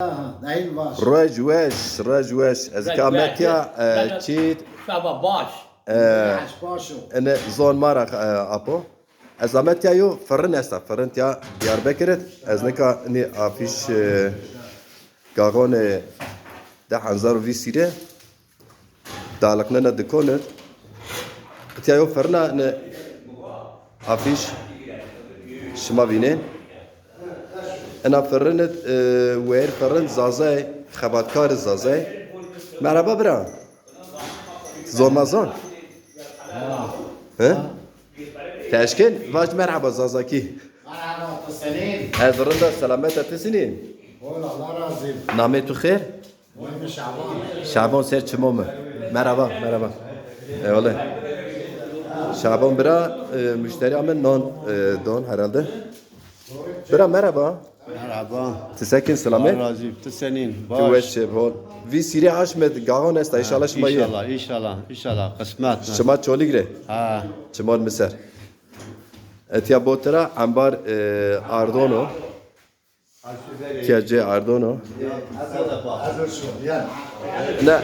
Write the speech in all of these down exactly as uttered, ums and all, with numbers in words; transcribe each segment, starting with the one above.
Ha, dayın var. Ruej weş, ruej weş. Ez Ruej ka weş. Metya, e, Ruej çît. Şaba baş. E, Ruej baş o. Ene zon ma ra, e, apo. Ez ametya yo fırın esta. Fırın tiya Diyarbekir et. Ez nika ni afiş, e, gaxone de hezar û vîst sîre. Daliqnena dikon id. Qitiya yo firina ne afiş şima vînên. Ena firin id, e, wêr firin Zazay, xebatkar Zazay. Merhaba bira. Zon ma zon. He? Teşkin, vaj merhaba Zazaki. Merhaba, tu senîn? Ez rinda, selamet e, tu senîn? Bol, Allah razı. Namê tu xêr? Şaban ser çimo mi. Merhaba, merhaba. Eyvallah. Şaban bira, e, müşteri ame non, e, don herhalde. Bira merhaba. Merhaba. Ti sekin selamet? Allah razı olsun. Ti senîn? Ti weş çe bol. Vîst sîrê aşme gaxon esta, inşallah şima yê. İnşallah, inşallah, inşallah. Kısmet. Şima Çolîg rê. Ha. Çimon mi ser. Etiya botira embar, e, ardono. Tiya cê ardono. Ne,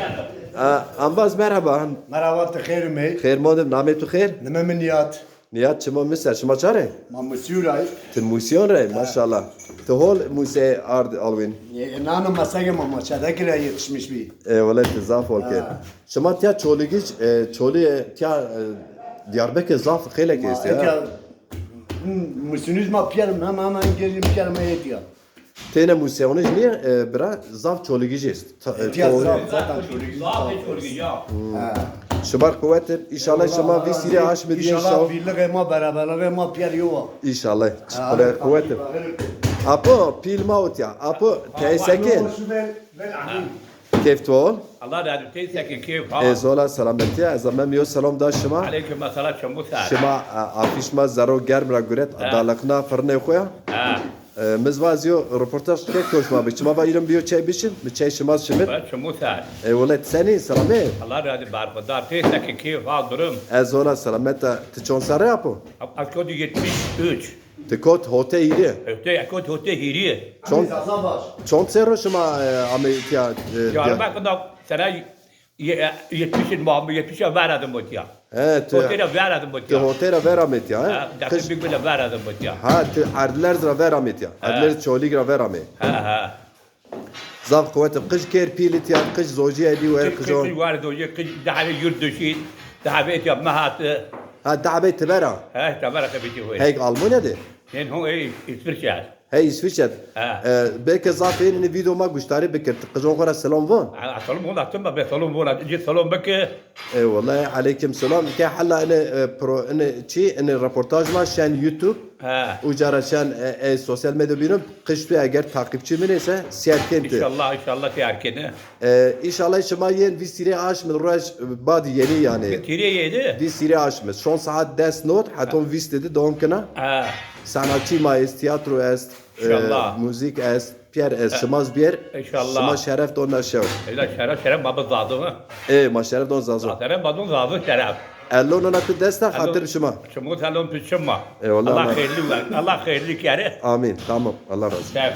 a, ambaz merhaba. Merhaba, ti xêr ûmey. Xêr modim, namê tu xêr? Nime mi Niyat. Niyat, çimo mi ser, şima ça rê? Ma Musîyo ra yî. Ti Musîyon rê, maşallah. Ti hol Musê ard alwîn. E, nano mesege ma, ma Çedekî ra yetişmiş bî. E, wele ti zaf hol kerd. Ha. Şima tiya Çolîgij, e, Çolî, e, tiya, e, Diyarbekir zaf xeylek est ya. Tiya Musînij ma pîyer, hem, hem, hem gelin pîyer ma yetiya. Têne Musîyonij nîye, e, bira, zaf Çolîgij est. Ta-, e, Tiya to- zaf, zaten Çolîgij. Zaf Çolîgij ya. Ha. Şima quwet in. İnşallah şima vîst sîrê aşmî dîye inşallah. Birliğe ma, beraberliğe ma pîyer yo wa. İnşallah. Ha, qule quwet in. Apo, pîl ma utiya. Apo, tey sekin. Keyf tu ol. Allah razı olsun. Tey sekin keyf ha. Ez ola selametî. Ez amem yo selam da şima. Aleyküm selam, çimû ser. Şima, e, afiş ma zerro germ ra guret. Ha. Daliqna firnê xo ya. Ha. E, mi z vazîyo roportaj ke koş ma bi. Şima va îrim biyo çay bişin. Mi çay şima şimit. Çimû ser. E, welet senî, selamê. Allah razı olsun, berxudar. Tey sekin keyf ha, durum. Ez ola selamet da. Ti çond serre apo? Apo, yetmiş üç. Ti kot hote hîrî? Hote, kot hote hîrî. Çond, çond serro şima, e, amê tiya, e, Diyarbekir da sene ye-, yetmiş ma, yetmiş a ver adim botiya. He, ti hote ra ver adim botiya. Ti hote ra ver amê tiya, he? Ha, daqî bir bile ver adim botiya. Ha, ti Erdlerz ra ver amê tiya. Ha. Erdlerz Çolîg ra ver amê. Ha, ha. Zaf quwet. Qij kêr pîlî tiya, qij zocîye dî wer qijon. Qij, qij war zocîye, qij dehve yurt dışı, dehve tiya mehat. Ha, dehve tibera. Ha, tibera tabii ki. Heyk Almanya de? Yen ho ey İsviçre. Hey, İsviçre. Ha. E, belki zaf ên ini video ma guştarî bikir. Ti qijon xo ra selam von. Ha, selam von, atım be selam von, cî selam bike. E, wallahi aleyküm selam. Ke hela ini, e, pro, ini çi, ini reportaj ma şen YouTube. Ha. Uca ra şen, e, e, sosyal medya bînum. Qij tu eger takipçi min êse, sîyer kên ti. İnşallah, inşallah sîyer kêne. E, inşallah şima yên vîst sîrê aşmî ruej bad yenî yanî. Vîst sîrê yenî? Vîst sîrê aşmî. Şon saat des not, heton vîst de dewam kena. Ha. Sanatçî ma est, tiyatro est, e, inşallah. Muzîk est, pîyer est, şima z bîyer. İnşallah. Şima şeref don na şew. Ela şeref, şeref ma bi Zazo ha. E, ma şeref don Zazo. Şeref ma don Zazo şeref. Ellon ona tu desta, xatir şima. Şima ellon tu şima. Eyvallah. Allah xeyrli ver. Allah xeyrli kere. Amin. Tamam. Allah razı olsun. Şeref.